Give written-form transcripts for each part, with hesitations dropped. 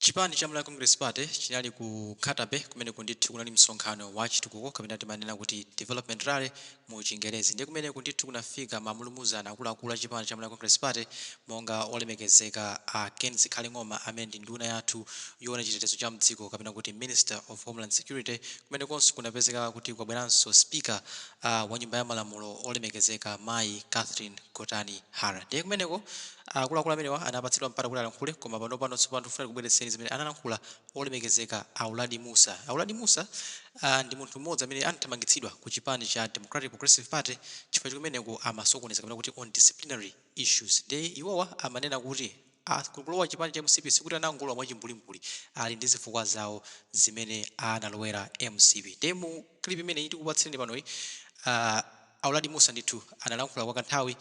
Chipani cha Malawi Congress Party chinali ku Nkhata Bay kumeneko ndithu kunali msonkhano wa chitukuko kapena timanena kuti development rally mu chingerezi. Ndiye kumeneko ndithu kunafika ma mulumuzana akuluakulu a chipani cha Malawi Congress Party monga olemekezeka a Ken Zikhale Ng'oma amene ndi nduna yathu yoona chitetezo cha mdziko kapena kuti Minister of Homeland Security. Kumenekonso kunapezeka kuti kwabweranso Speaker wa nyumba ya malamulo olemekezeka mayi Catherine Gotani Hara. Ndiye kumeneko Akuluakulu amenewa anapatsidwa mpata kuti alankhule koma panopano tsopano tikufuna tikubweretseni zimene analankhula olemekezeka a Uladi Mussa. A Uladi Mussa ndi munthu mmodzi amene anathamangitsidwa ku chipani cha Democratic Progressive Party chifukwa choti kumeneko amasokoneza kapena kuti on disciplinary issues ndiye iwowa amanena kuti kulowa chipani cha mcp sikuti anangolowa mwachimbulimbuli ali ndi zifukwa zawo zimene analowera mcp. Ndiye mu clip imeneyi tikupatsireni panoyi a Uladi Mussa ndithu analankhula kwa kanthawi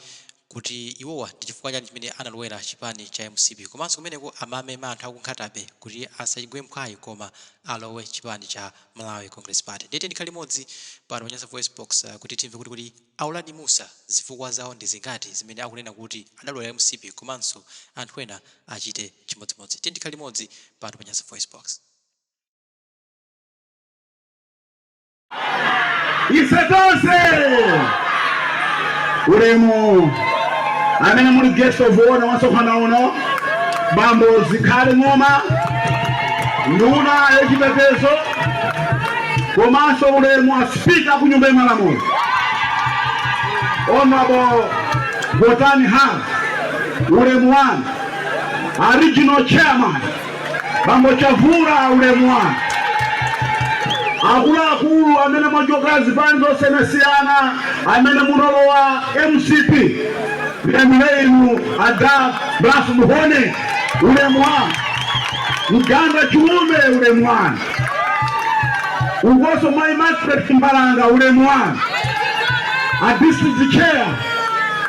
kuti iwowa ndi chifukwa chani chimene analowera chipani cha mcp komanso kumeneko amamema anthu aku Nkhata Bay kuti asagwe mphwayi koma alowe chipani cha Malawi Congress Party. Ndiye tiyeni tikhale limodzi pano pa Nyasa VoiceBox kuti timve kuti kodi a Uladi Mussa zifukwa zawo ndi zingati zimene akunena kuti adalowera mcp komanso anthu ena achite chimodzimodzi. Tiyeni tikhale limodzi pano pa Nyasa VoiceBox. Ife tonse ulemu amene muli guest of honor wa msonkhano uno, Bambo Zikhale Ng'oma, nduna yachitetezo, komanso ulemu a speaker ku nyumba ya malamulo, Honorable Gotani Hara, ulemu wanu, a regional chairman Bambo Chavula, ulemu wanu. Akuluakulu amene mwachoka zipani zosiyanasiyana amene munalowa mcp, ndiyambire inu Ada Blas Mhone, ulemu wanu. Mganda Chiume, ulemu wanu. Ukonso Mayi Margaret Mbalanga, ulemu wanu. A district chair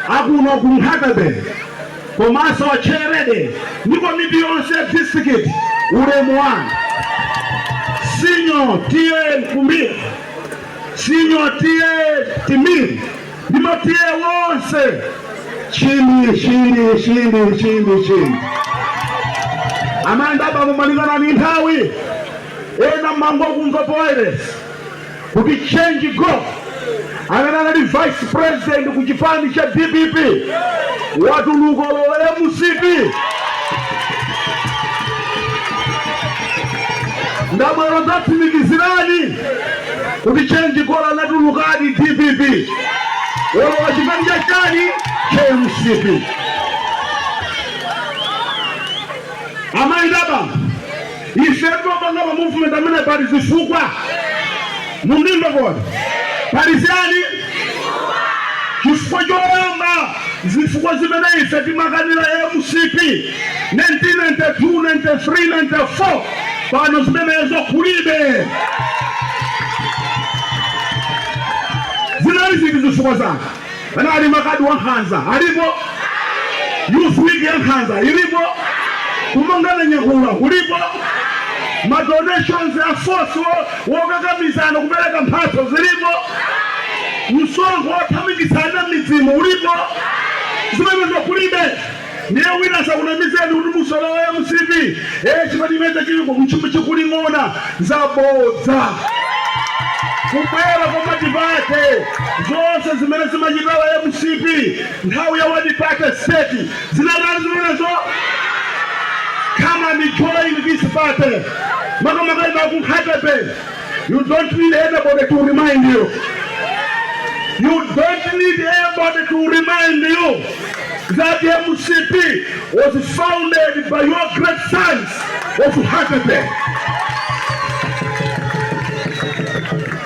akuno ku Nkhata Bay komanso a chairlady ndi komiti yonse ya district, ulemu wanu. Senior T/A Mkumbira, Senior T/A Timiri ndi ma T/A wonse, chindi chindi chindi chindi chindi. Amayi ndi abambo, malingana ndi nthawi, ena mmangokumva pa wireless kuti Change Go amene anali vice president ku chipani cha dpp watuluka walowa mcp. Ndabwera kudzatsimikizirani kuti Change Go anatulukadi dpp, walowa chipani cha chani? Cha mcp. Amayi ndi abambo, Ife timapanga ma movement amene pali zifukwa. Mundimva kodi? Pali ziyani? Chifukwa choyamba, zifukwa zimene ife timakanira mcp 1992, 93, 94, pano zimenezo kulibe. Zinali ziti zifukwa zake? Panali makadi wa nkhanza alipo, youth week ya nkhanza ilipo, kumangana nyakula kulipo, ma donations a force wokakamizana kupereka mphatso zilipo, msonkho wothamangitsana m'midzimu ulipo. Zimenezo kulibe. Ndiye wina asakunamizeni kuti musalowe mcp, chipani chimene chiliko mchimwe chikuling'ona, zabodza. Kubwera kwa multiparty, zonse zimene zimachitawa mcp nthawi ya one party state zinatani zimenezo? Come and join this party. Makamaka inu aku Nkhata Bay, you don't need anybody to remind you. You don't need anybody to remind you that MCP was founded by your great sons of Nkhata Bay.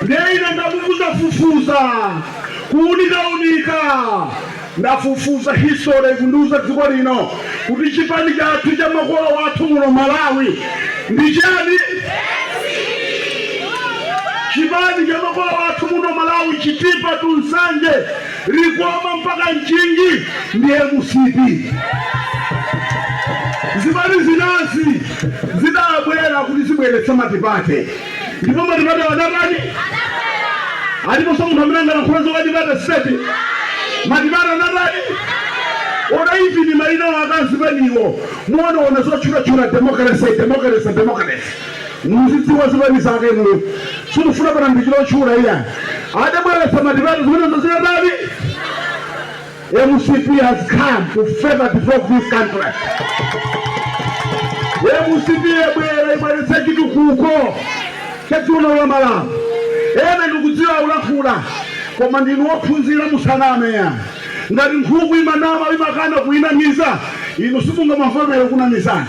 Ndiye ine ndafufuzafufuza, kuunikaunika, ndafufuza history kundiuza dziko lino kuti chipani chathu cha makolo wathu muno Malawi ndi chani? Chipani cha makolo wathu muno Malawi, Chitipa to Nsanje, Likoma mpaka Mchinji, ndi mcp. Zipani zinazi zidabwera kuti zibweretse multiparty, ndipo multiparty adatani? Aliponso munthu amene angalankhule za multiparty state? Multiparty adatani? Ora ivi ni maina wakazipaniwo muonaona zotchulachula democracy, democracy, democracy, muzidziwa zipani zake inuyo. Simufuna pana ndichilotchula iya adabweretsa madivati zimenezo zinatani. MCP has come to further develop this country. MCP yabwera ibweretse chitukuko cha la Malawi. Ena ndikudziwa ulankhula, koma ndinu wophunzira, musaname ya. Ngati nkhuku imanama, imakana kuinamiza, inu simungamavomere kunamizana.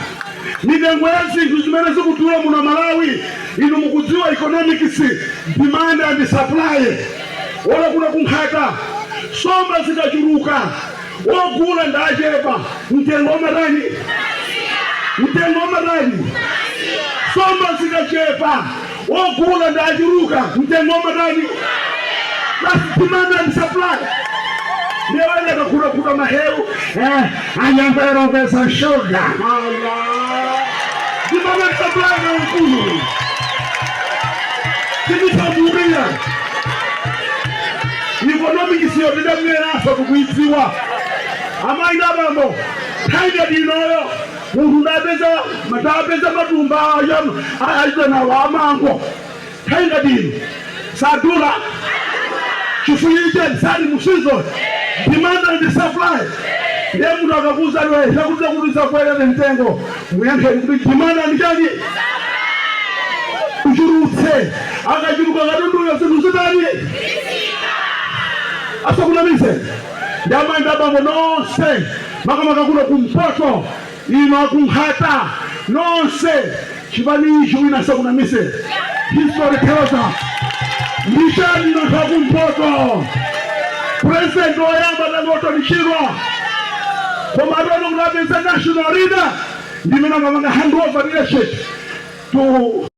Mitengo ya zinthu zimene zikudula muno Malawi, inu mukudziwa economics, demand and supply. Wala kuna kunkhata somba zikachuluka, wogula ndachepa, mtengo wamatani? Mtengo wamatani? Somba zikachepa, wogula ndachuluka, mtengo wamatani? That's demand and supply. Ndewene kakhutakhuta mahewu anyambero pesa sugar. Allah, demand and supply na mkulu timisamuria economics yo tidamweraso kukuidziwa. Amayi abambo, target inoyo munthu ndapeza matapeza matumba aitanawo amango. Target ino sadula chifukwa sali mu season, demand and supply. Ndiye munthu akakuza chakuza kuti zakwera mtengo, muyankheni kuti demand and chani uchurutse. Akachuluka katunduyo, zinthu zitani? Asakunamise. Ndamayi ndabambo nonse, makamaka kuno kumpoto, ino akunkhata nonse, chipani ichi wina asakunamise. History tells us ndishani anthu akumpoto. President woyamba tangotonichirwa, koma atono kuti apeze national leader ndimene amapanga handover leadership to